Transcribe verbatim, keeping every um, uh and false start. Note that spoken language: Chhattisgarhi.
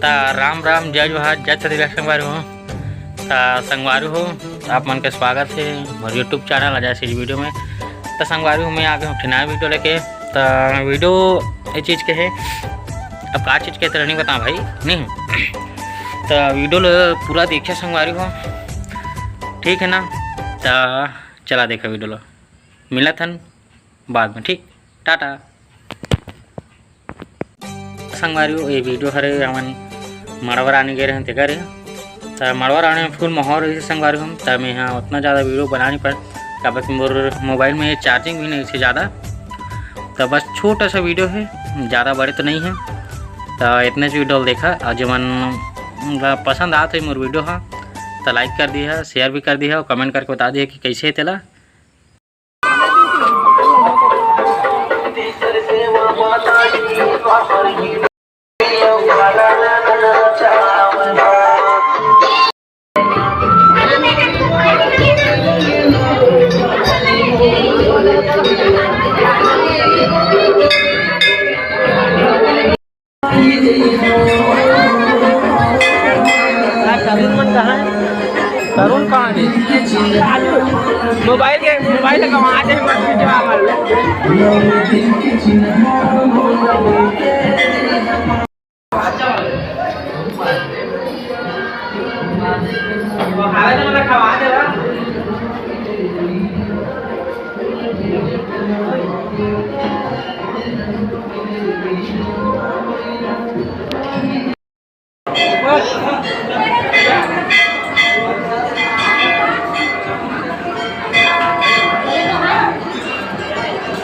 त राम राम, जय जोहार, जय छत्तीसगढ़ संगवारी हो। त संगवारी हो, आप मन के स्वागत हे मोर YouTube channel Ajay Singh video में। त संगवारी हो, मैं आ गे हंव एक ठिन नया वीडियो लेके। त वीडियो ये चीज के हे, अब का चीज के हे तेला नइ बतांव भाई, नहीं। त वीडियो ल पूरा देखिया संगवारी हो, ठीक हे ना? त चला देखा वीडियो ल, मिलत हन बाद में, ठीक, टाटा। संगवारी हो, ये वीडियो हरे हमन मड़वा रानी गे रहेन तेकर हे। त मड़वा रानी में full माहौल रहिस संगवारी हो, त मैं ह उतना ज़्यादा वीडियो बना नहीं पाए, काबर कि मोर मोबाइल में charging भी नहीं से ज़्यादा। त बस छोटा सा वीडियो हे, ज़्यादा बड़े तो नहीं हे। त इतने वीडियो ल देखा, और जेमन ला पसंद आत होही मोर वीडियो ह, त like कर दिहा, share भी कर दिहा और comment करके बता दिहा कि कैसे हे तेला। यार, तरुण मन कहाँ हे? तरुण कहाँ हे? मोबाइल के, मोबाइल के कमा दे, मत पीछे आवाज।